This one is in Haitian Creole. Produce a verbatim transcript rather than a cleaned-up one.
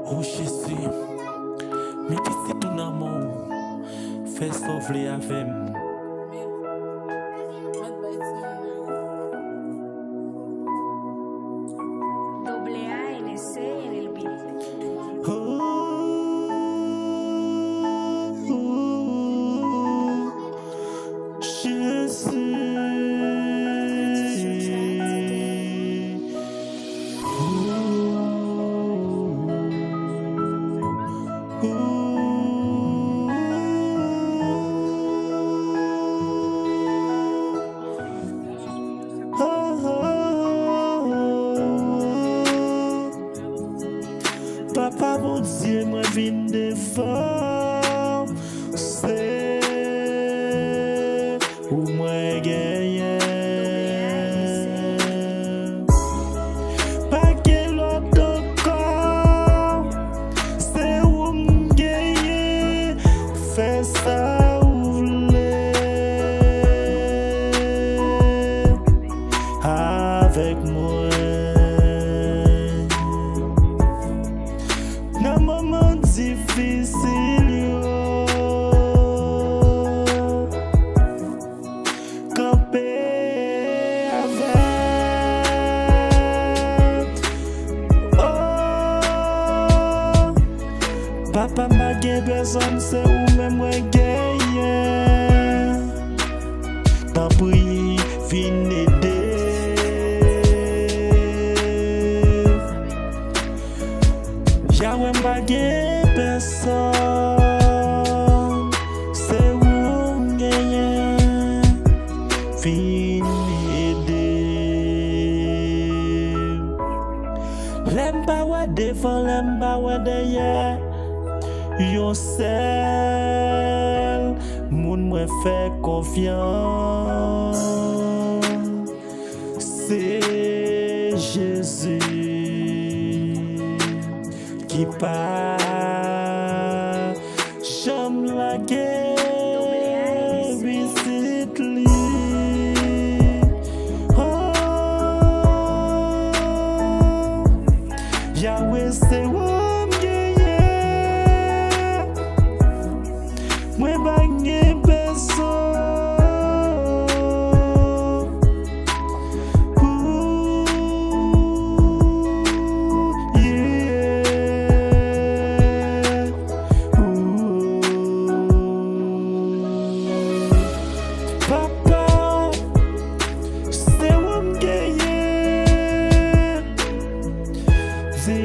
O Jezi, men pitit ou nan men w, fè sa w vle avè m. Doble A N S C en el beat. Oh, oh, oh, Jezi. Papa Bondye, mwen vin devan w, se ou mwen genyen. Pa gen lòt ankò, se ou m genyen. Fè sa ou vle avèk mwen. Nan moman difisil yo, kanpe avè m. Oh, papa, m pa gen pèsòn, se ou menm mwen genyen. Tanpri, vin ede m. Yahweh, m pa gen pèsòn, se ou m genyen. Vin ede m. Lè m pa wè devan, lè m pa wè dèyè, yon sèl moun mwen fè konfyans, se Jezi ki pa janm lage pitit li. Oh, Yahweh, se ou m genyen. Mwen pa gen pèsòn. Ooh, yeah. Ooh. Papa, se ou m genyen. Di